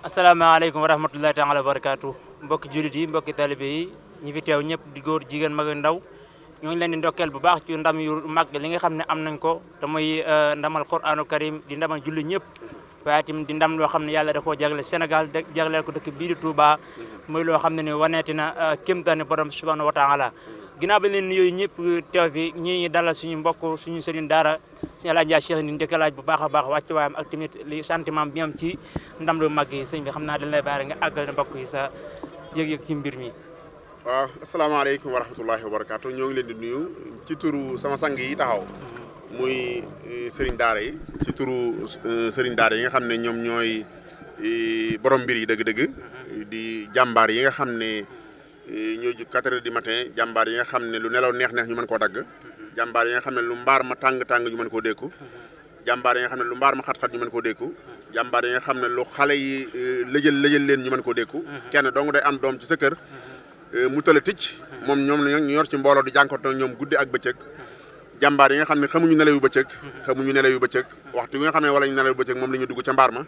asalaamaaleykum wa rahmatullahi taala wa barakaatu mbokki jullit yi mbokki talibe yi ñi fi teew ñëpp di góor jigéen mag ak ndaw ñoo ngi leen di ndokkeel bu baax ci ndam yu mag li nga xam ne am nañ ko te muy ndamal Qur'aanu Karim di ndamal jullit ñëpp waaye tamit di ndam loo xam ne yàlla da koo jagle Sénégal jagleel ko dëkk bii di Touba muy loo xam ne ni waneeti na kéemtaani borom subhanahu wa taala ginnaaw ba leen nuyoo ñëpp teew fi ñi dalal suñu mbokk suñu sëriñ daara suñu El Hadj Ndiaye Cheikh ni dëkkalaaj bu baax a baax wàcc waayam ak tamit li sentiment bi am ci ndam lu mag yi sëñ bi xam naa dañ lay baax nga àggal mbokk yi sa yëg-yëg ci mbir mi. waaw asalaamaaleykum wa rahmatullahi wa barakaatu ñoo ngi leen di nuyu ci turu sama sang yi taxaw muy sëriñ daara yi ci turu sëriñ daara yi nga xam ne ñoom ñooy borom mbir yi dëgg-dëgg di jàmbaar yi nga xam ne ñoo jug 4 heures du matin jàmbaar yi nga xam ne lu nelaw neex-neex ñu mën koo dagg jàmbaar yi nga xam ne lu mbaar ma tàng-tàng ñu mën koo dékku jàmbaar yi nga xam ne lu mbaar ma xat-xat ñu mën koo dékku jàmbaar yi nga xam ne lu xale yi lëjël leen ñu mën koo dékku kenn dong day am doom ci sa kër mu tëla ticc moom ñoom la ñu yor ci mbooloo di jànkoonte ñoom guddi ak bëccëg jàmbaar yi nga xam ne xamuñu nelaw yu bëccëg waxtu bi nga xam ne wala ñu nelaw yu bëccëg moom la ñu dugg ca mbaar ma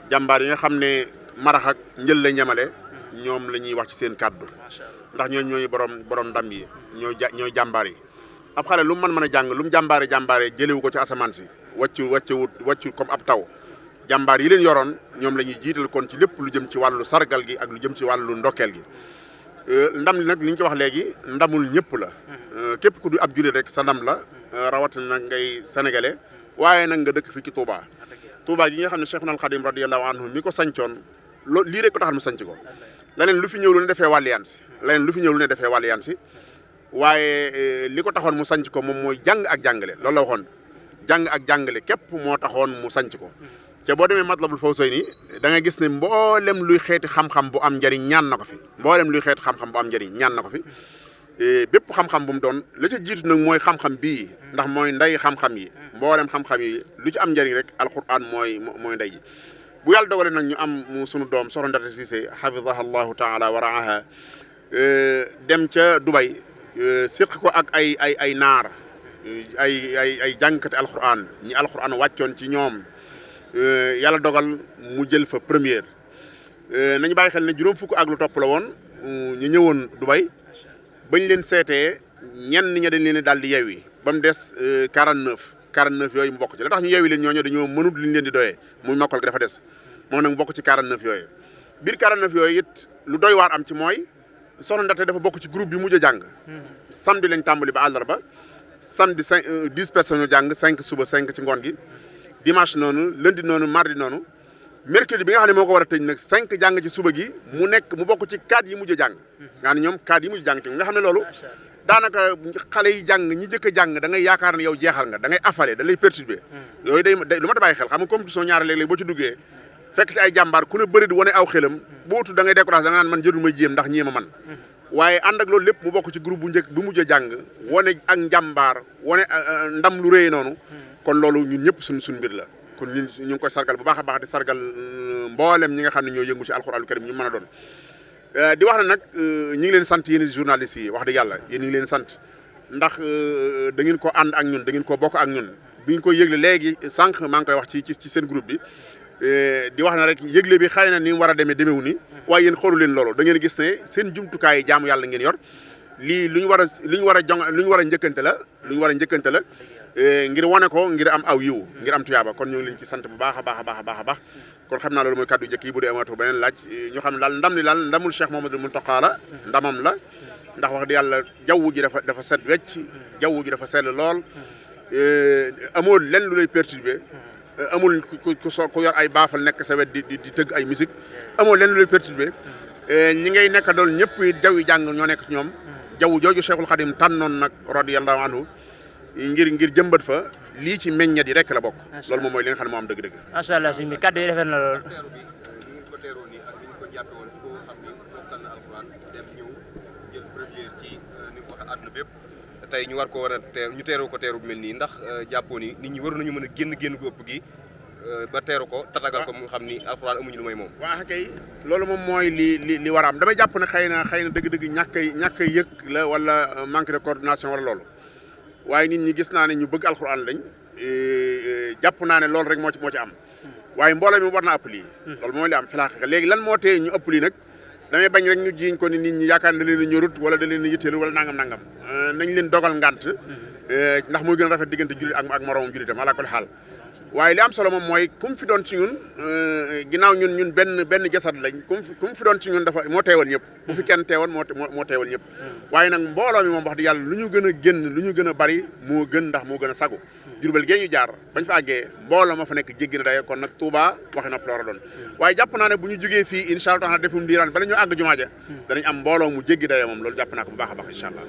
jàmbaar yi nga xam ne marax ak njël la ñamale ñoom la ñuy wax ci seen kàddu ndax ñooy borom ndam yi ñooy jàmbaar yi ab xale lu mu mën a jàng lu mu jàmbaare jëlewu ko ci asamaan si wàccu comme ab taw jàmbaar yi leen yoroon ñoom la ñuy jiital kon ci lépp lu jëm ci wàllu sargal gi ak lu jëm ci wàllu ndokkeel gi ndam li nag li ñu ko wax léegi ndamul ñëpp la képp ku du ab jullit rek sa ndam la rawatina nag ngay sénégalais waaye nag nga dëkk fii ci Touba gi nga xam ne Cheikhul Khadim radiyallahu anhu mi ko sancoon lii rek ko taxal mu sanc ko leneen lu fi ñëw lu ne defee wàlliyaan si waaye li ko taxoon mu sanc ko moom mooy jàng ak jàngale loolu la waxoon jàng ak jàngale képp moo taxoon mu sanc ko te boo demee Matlabul Fawzayni da nga gis ne mboolem luy xeeti xam-xam bu am njëriñ ñaan na ko fi bépp xam-xam bu mu doon la ca jiitu nag mooy xam-xam bii ndax mooy nday xam-xam yi mboolem xam-xam yi lu ci am njëriñ rek alquran mooy ndey ji bu yàlla dogalee nag ñu am sunu doom Soxna Ndata Cissé hafizaha allahu taala wa raaha dem ca Dubai séq ko ak ay naar ay jàngkati alquran ñi alquran wàccoon ci ñoom yàlla dogal mu jël fa première nañu bàyyi xel ne juróom fukk ak lu topp la woon ñu ñëwoon Dubai bañ leen seetee ñenn ña dañ leen daal di yeewi ba mu des 49 yooyu mu bokk ci la tax ñu yeewi leen ñooñu dañoo mënut li ñu leen di doyee muy mokkal gi dafa des moom nag mu bokk ci 49 yooyu biir 49 yooyu it lu doy waar am ci mooy Soxna Ndate dafa bokk ci groupe bi mujj a jàng samedi lañ tàmbali ba àllarba samedi 10 personnes ñu jàng 5 suba 5 ci ngoon gi dimanche noonu lundi noonu mardi noonu mercredi bi nga xam ne moo ko war a tëj nag 5 jàng ci suba gi mu bokk ci 4 yi mujj a jàng nga ne ñoom 4 yi mujj jàng ci nga xam ne loolu daanaka xale yi jàng ñi jëkk a jàng da ngay yaakaar ne yow jeexal nga da ngay affalé da lay perturbé yooyu day lu ma ta bàyyi xel xam nga compétition ñaari léeg-léeg boo ci duggee fekk ci ay jàmbaar ku ne bëri di wane aw xelam bootu da ngay découragé da nga naan man jëdul ma jéem ndax ñii ma man waaye ànd ak loolu lépp mu bokk ci groupe bu njëkk bu mujj a jàng wane ak njàmbaar wane ndam lu rëy noonu kon loolu ñun ñëpp suñ mbir la kon ñun ñu ngi koy sargal bu baax a baax di sargal mboolem ñi nga xam ne ñoo yëngu ci alxuraanul karim ñu mën a doon di wax ne nag ñu ngi leen sant yéen journalistes yi wax dëgg yàlla yéen ñu ngi leen sant ndax da ngeen ko ànd ak ñun da ngeen ko bokk ak ñun bi ñu koy yëgle léegi sànq maa ngi koy wax ci seen groupe bi di wax ne rek yëgle bi xëy na ni mu war a demeewu ni waaye yéen xoolu leen loolu da ngeen gis ne seen jumtukaay yi jaamu yàlla ngeen yor lii lu ñu war a njëkkante la ngir wane ko ngir am aw yiw ngir am tuyaaba kon ñoo ngi leen ci sant bu baax a baax kon xam naa loolu mooy kaddu njëkk yi bu dee amatu beneen laaj ñu xam ne daal ndam li daal ndamul Cheikh Mouhamadoul Mountakha la ndamam la ndax wax dëgg yàlla jaww ji dafa set wecc jaww ji dafa sell lool amoo lenn lu lay perturbé amul ku yor ay baafal nekk sa wet di tëgg ay musique amoo lenn lu lay perturbé ñi ngay nekk dool ñëpp jaww yi jàng ñoo nekk ci ñoom jaww jooju Cheikhul Khadim tànnoon nag radiyallahu anhu ngir jëmbat fa lii ci meññet yi rek la bokk loolu moom mooy li nga xam ne moo am dëgg-dëgg macha allah si mi kaddu yi rafet na lool tey ñu war ko war a teeru ko teeru bu mel nii ndax jàppoo ni nit ñi waru nañu mën a génn gu ëpp gi ba teeru ko tatagal ko mu xam ni alxuraan amuñu lu may moom waaw kay loolu moom mooy li war a am damay jàpp ne xëy na dëgg-dëgg ñàkk a yëg la wala manque de coordination wala loolu waaye nit ñi gis naa ne ñu bëgg alxuraan lañ jàpp naa ne loolu rek moo ci am waaye mbooloo mi war na ëpp lii loolu mooy li am filaaqa léegi lan moo tee ñu ëpp lii nag damay bañ rek ñu jiiñ ko ni nit ñi yaakaar da leen a ñorut wala da leen a yitteelu wala nangam nañ leen dogal ngant ndax muy gën a rafet diggante jullit ak moroomam jullitam ala kulli xaal waaye li am solo moom mooy kum fi doon ci ñun ginnaaw ñun benn jasad lañ kum fi doon ci ñun dafa moo teewal ñëpp bu fi kenn teewoon moo teewal ñëpp waaye nag mbooloo mi moom wax di yàlla lu ñu gën a génn lu ñu gën a bari moo gën ndax moo gën a sagu Jurbel gee ñu jaar bañ fa àggee mbooloo ma fa nekk jéggi na daye kon nag Touba waxi nopp la war a doon waaye jàpp naa ne bu ñu jógee fii incha allah defum diiraan bala ñu àgg jumaa ja danañ am mbooloo mu jéggi daye moom loolu jàpp naa ko bu baax a baax incha allah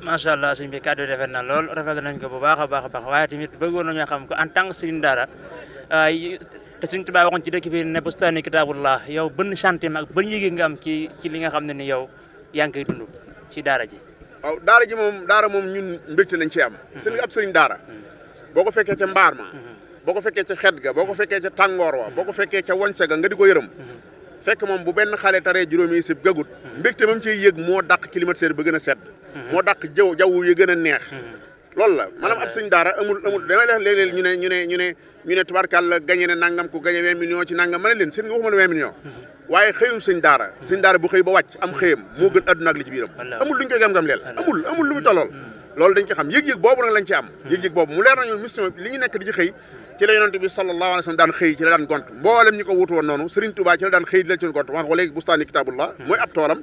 macha allah sëñ bi kàddu rafet na lool rafet nañ ko bu baax a baax waaye tamit bëggoon nañoo xam ko en tant que sëriñ daara te Sëriñ Tuubaa waxoon ci dëkk bi ne bustaani kitaabullah yow bën sentiment ak bën yëge nga am ci li nga xam ne ni yow yaa ngi koy dund ci daara ji waaw daara moom ñun mbégte lañ ci am sëriñ ab sëriñ daara boo ko fekkee ca mbaar ma boo ko fekkee ca xet ga boo ko fekkee ca tàngoor wa boo ko fekkee ca woñse ga nga di ko yërëm fekk moom bu benn xale taree juróomi sib gagut mbégte mam ciy yëg moo dàq climatiseur ba gën a sedd moo dàq jaww yi gën a neex loolu la maanaam ab sëriñ daara amul damay def léeg-léeg ñu ne tubaarkàlla gagné ne nangam ku gagné 20 millions ci nangam ma ne leen seen nga waxuma la 20 millions waaye xëyum sëñ daara bu xëy ba wàcc am xëyam moo gën adduna ak li ci biiram amul luñ koy gam-gam leel amul lu mu tollool loolu dañ ci xam yëg-yëg boobu nag lañ ci am yëg-yëg boobu mu leer nañu mission li ñu nekk di ci xëy ci la yonent bi sallallahu alayhi wa sallam daan xëy ci la daan gont mboolem ñi ko wutu woon noonu Serigne Touba ci la daan xëy di la ci gont wax ko léegi bustaani kitaabullah mooy ab toolam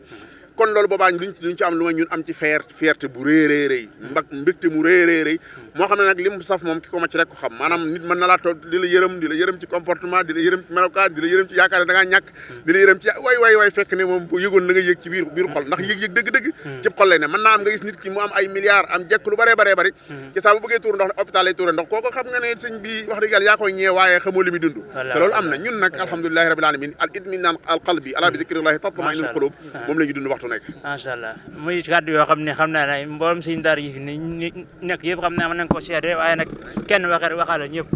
kon loolu boobaa luñ ci am lu ma ñun am ci fierté bu rëy mbégte mu rëy moo xam ne nag lim saf moom ki ko macc rek ko xam maanaam nit mën na laa toog di la yërëm ci comportement di la yërëm ci melokaan di la yërëm ci yaakaar ne da ngaa ñàkk di la yërëm ci way fekk ne moom bu yëgoon la nga yëg ci biir xol ndax yëg dëgg ci xol lay ne mën naa am nga gis nit ki mu am ay milliards am jekk lu bëree bari ci saa bu bëggee tuur ndox hôpital lay tuure ndox kooku xam nga ne sëñ bi wax dëgg yàlla yaa koy ñee waaye xamoo li muy dund te loolu am na ñun nag alhamdulilahi rabbil alamin al itminaan al qalbi ala bi dhikrillahi tatma'innul qulub moom la ñu dund waxtu nekk macha allah muy kàddu yoo xam ne xam naa ne mboolem sëñ daara yi fi nekk yëpp xam naa mën nañ ko seede waaye nag kenn waxaale ñëpp